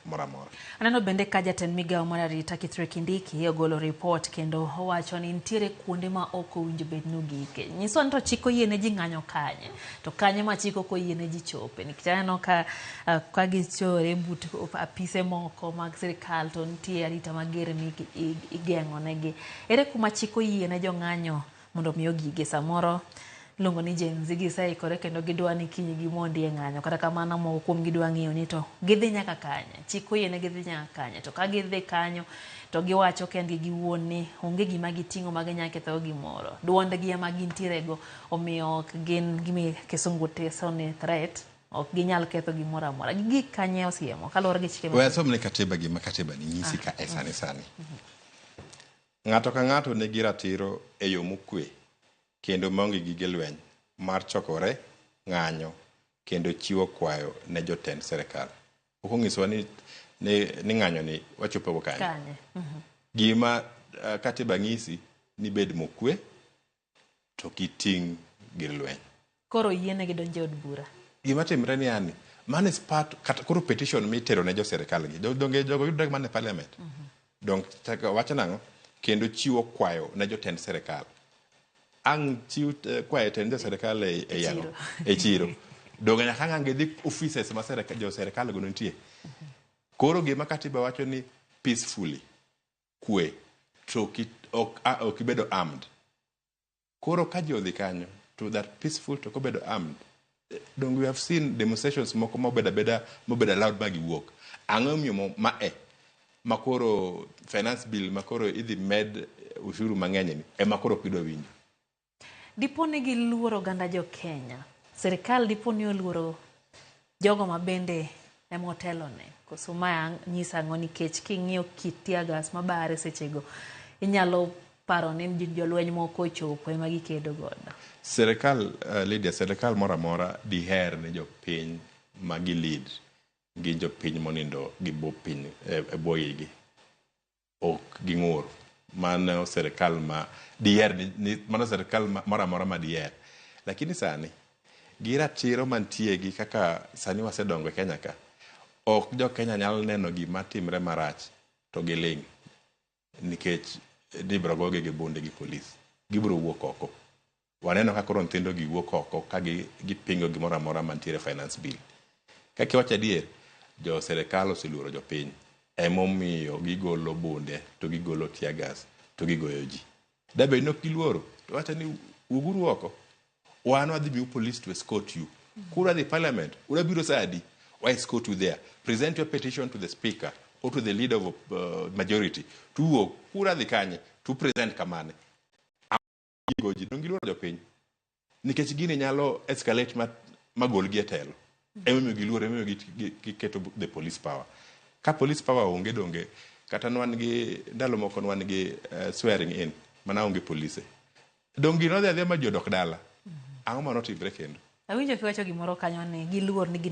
moro amora. Aneno bende ka jatend migawo mar arita Kithure Kindiki ogolo ripot kendo owacho ni nitiere kuonde ma ok owinjo bed ni ogike. Nyiswa ni to chik oyie ne ji ng'anyo kanye? To kanye ma chik ok oyie ne ji chope? Nikech aneno ka gichore but apise moko mag sirikal to nitie arita mager mi igeng'o negi. Ere kuma chik oyie ne jong'anyo mondo mi ogige? Samoro iluongo ni Gen Z giseikore kendo gidwa ni kiny gimondi e ng'anyo. Kata kamano moko kuom gidwa ng'eyo ni to gidhi nyaka kanye? Chik oyie ne gidhi nyaka kanye? To ka gidhi kanyo to giwacho kendgi giwuon ni onge gima giting'o ma ginyalo kethogo gimoro. Duondgi ema gintiere go omiyo ok gin gima kisungu teso ni threat ok ginyal ketho gimoro amora. Gigik kanye osiemo kaluwore gi chike We asom ne katiba gima katiba ni nyisi ka e sani sani. Ng'ato ka ng'ato nigi ratiro e yo mokwe kendo maonge gige lweny mar chokore, ng'anyo kendo chiwo kwayo ne jotend sirkal. Ok onyisowa ni ng'anyo ni wachopo go kanye. Kanye. Gima katiba nyisi ni bed mokwe to kiting' gir lweny. Koro yienegi donjo e od bura. Gima timre ni yani, mano is part kata koro petition mitero ne jo sirkal gi. Donge jogo yudre mana e parliament. Dong wacho nang'o? Kendo chiwo kwayo ne jotend sirkal. Ang' chiw kwayo tend jo sirkal e yang'o? E chiro. Donge nyaka ang' gidhi offices ma jo sirkal go nitie. Koro gima katiba wacho ni peacefully, kwe, to ok ibedo armed. Koro ka ji odhi kanyo to that peaceful to kobedo armed, dong we have seen demonstrations moko mobedo abeda mobedo allowed ma giwuok. Ang'o momiyo ma e makoro finance bill makoro idhi med ushuru mang'eny ni ema koro ok gidwa winjo? Dipo ni giluoro oganda jo Kenya. Sirikal dipo ni oluoro jogo ma bende ema otelone. Koso ma nyiso ang'o nikech king'iyo kit tear gas mabare sechego inyalo paro ni jolweny moko ochopo ema gikedo godo. Sirikal, Lydia, sirikal moro amora diher ni jopiny ma gi lead gin jopiny monindo gi bwo piny e bwo igi. Ok ging'ur. Mano sirikal ma diher ni mano sirikal moro amora ma diher. Lakini sani gi ratiro mantie gi kaka sani wasedongo e Kenya ka, ok jo Kenya nyal neno gima timre marach to giling' nikech ibiro gogi gi bunde gi polis. Gibiro wuok oko. Waneno ka koro nyithindo gi wuok oko ka gipingo gimoro amora mantiere finance bill. Kaka iwacho adier, jo sirikal oseluoro jopiny. Emomiyo gigolo bunde to gigolo tear gas to gigoyo ji. Dabed ni ok giluoro, to wacho ni wuoguru oko. Wan wadhi miu police to escort you. Kura dhi parliament, ura biro sa adi? Wa escort you there. Present your petition to the speaker or to the leader of majority. Tuwuok, kura dhi kanye? To present kamane. Gigo ji, dong giluoro jopiny. Nikech gini nyalo escalate ma golgi e telo. Emomiyo giluoro, emomiyo giketo the police power. Ka police power onge donge, kata nwan gi ndalo moko nwan gi swearing in, mana onge polise. Dong gino dhi adhiya ma ji odok dala. Ang'o manotimre kendo? Awinjo kiwacho gimoro kanyo ni giluor ni gin